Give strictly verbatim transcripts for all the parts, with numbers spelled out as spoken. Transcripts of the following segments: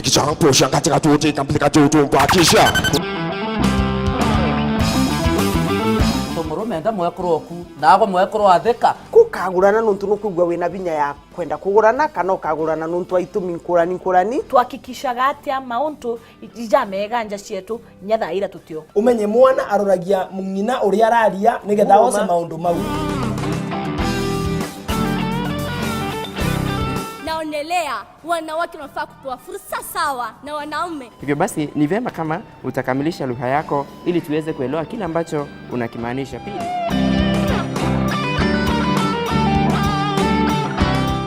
Kichara mpusha katika tuti kampili katutu mpakisha. Murume enda mwekuru oku, naagwe mwekuru athika. Kukagurana nuntu nukwigua wina vinya ya kwenda kugurana, kana ukagurana nuntu wa itumi nkurani nkurani? Twakikishaga atia mauntu ijamega nja cietu, nya thaa ira tutio? Umenye mwana aroragia ng'ina uria araria nigetha oce maundu mau. Naonelea wanawake wanafaa kupewa fursa sawa na wanaume. Hivyo basi, ni vyema kama utakamilisha lugha yako ili tuweze kuelewa kile ambacho unakimaanisha. Pili.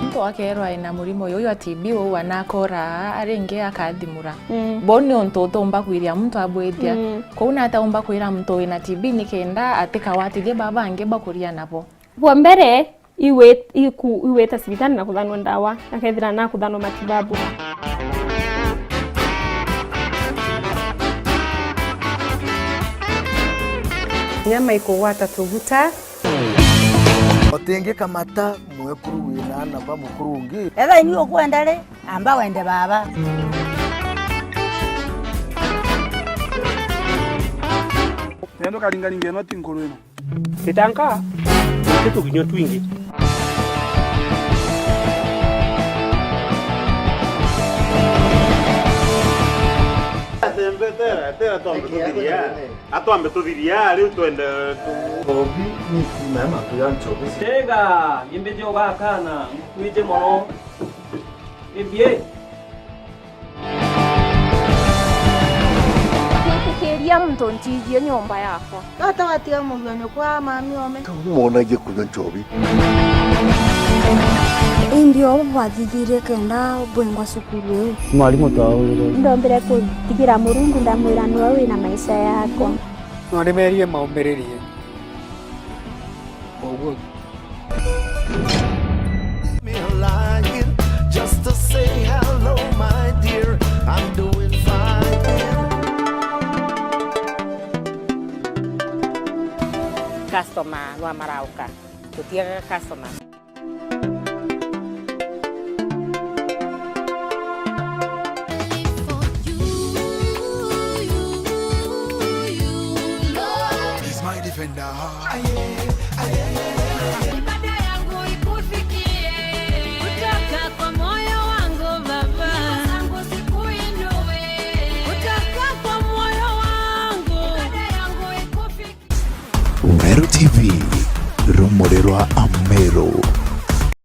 Muntu akeerwa ena murimo uyu wa T B uu, anakora aringi akathimura. Mm. Bo ni untu utumba kwiria muntu abwithia. Mm. Kou nata umba kwira muntu wina T B nikenda atikawatithie baba bangi bakuria nabo? Bwa mbere, iwi-, iku-, iwita cibitari na kuthanwa ndawa, akethira nakuthanwa matibabu. Nyama ikugwata tuguta. Utingikamata mwekuru wina ana ba mukuru ungi. Etha ini ukwenda ri, amba wende baba. Nendo karingaringa ino ti nkuru ino. Titanka, ti tuginyo twingi. Atembe tera, tera twambe tuthiria. Atwambe tuthiria, riu twende tu- Bobi ni kuma ya mantu ya nchobi. Tega, imbiji ugakana, nkwije mono. Ibie. Ntikiria muntu ntijie nyomba yakwa. Tata watiga muthua nyukwa mami ome. Mwonagie kunywa nchobi. Indi o bwathithirie kenda bwengwa cukuru iu. Mwarimu twaurire. Ndombire kuthigira Murungu ndamwira niwe wina maisha yakwa. No ndimerie maumiririe. Oguo. Me lying just to say hello, my dear. I'm doing fine. Customer no amarauka. Tutiagaga customer.